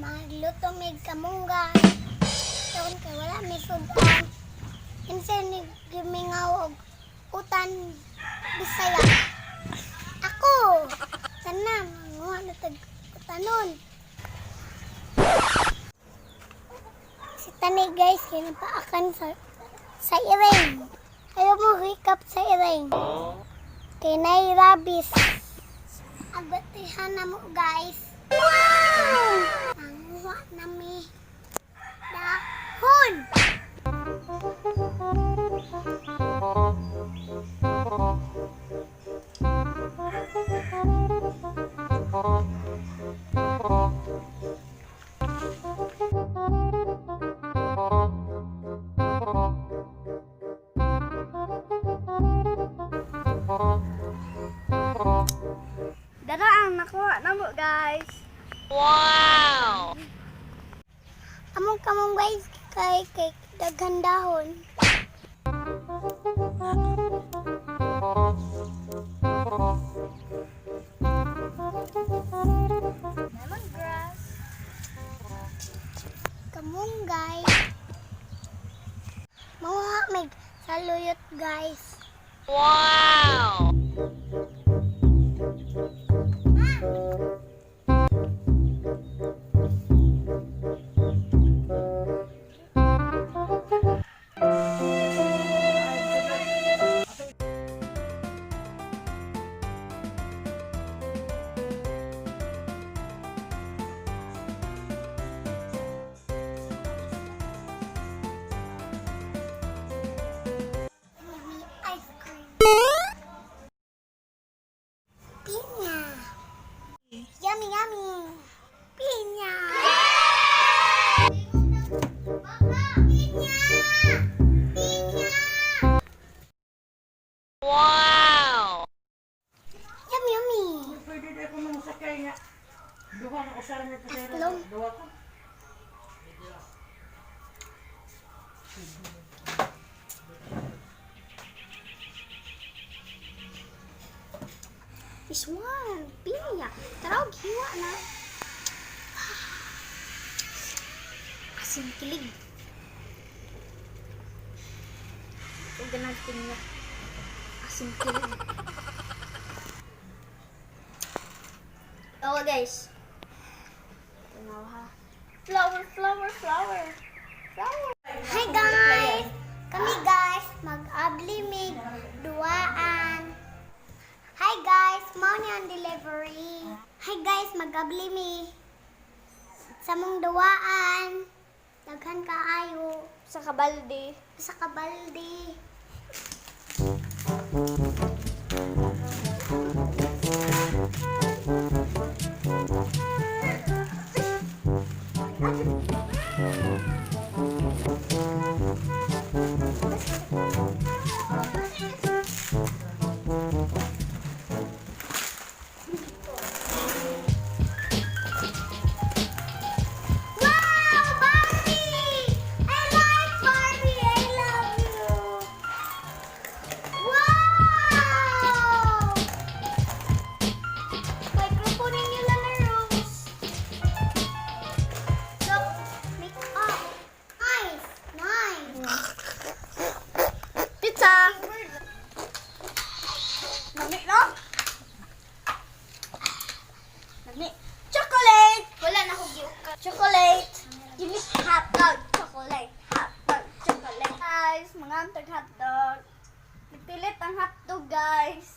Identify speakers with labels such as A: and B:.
A: Magluto mig kamunggay. Karon kay wala mi sudan. Kinsa ni gimingaw og utan Bisaya? Ako. Tanan, manguha na tag utanon. Si Tani, guys, kinapaakan sa iring. Ayaw mo hikap sa iring. Kay nay rabies. Abatihan na mo, guys. Wow! Manguha na mi. Dahon!
B: Dara ang nakuha na mo, guys.
A: Among kamong, guys, kay daghan dahon.
B: Lemongrass.
A: Kamunggay. Manguha mig saluyot, guys. Wow! Yummy ice cream. Pinya. Yummy, yummy. Pinya. Pinya. Pinya. Wow. Yummy, yummy.
C: Pwede na ako mga sakay nga. Duha na usaran na pasero.
A: Aslong.
C: Duha ko.
A: This one. Pinya. Tara, og hiwa na. Asin kilig.
B: Huwag ganang pinya. Asin kilig. Oh, guys. Tanaw ha. Flower, flower, flower. Flower.
A: Hi, guys! Kami, guys, mag-abli mig duwaan. Hi, guys, mao ni ang delivery. Hi, guys, mag-abli mi sa mong duwaan. Daghan kaayo
B: Sa kabalde.
A: sa kabalde. Wow, Barbie! I like Barbie. I love you. Wow! Microphone ninyo lang na Rose. Look, make up. Nice, nice.
B: Pizza! Nami, no? Nami. Chocolate! Wala na akong giuka. Chocolate! Give me hot dog. Chocolate. Hot dog. Chocolate. Guys, mga antag hot dog. Nagpilit ang hot dog, guys.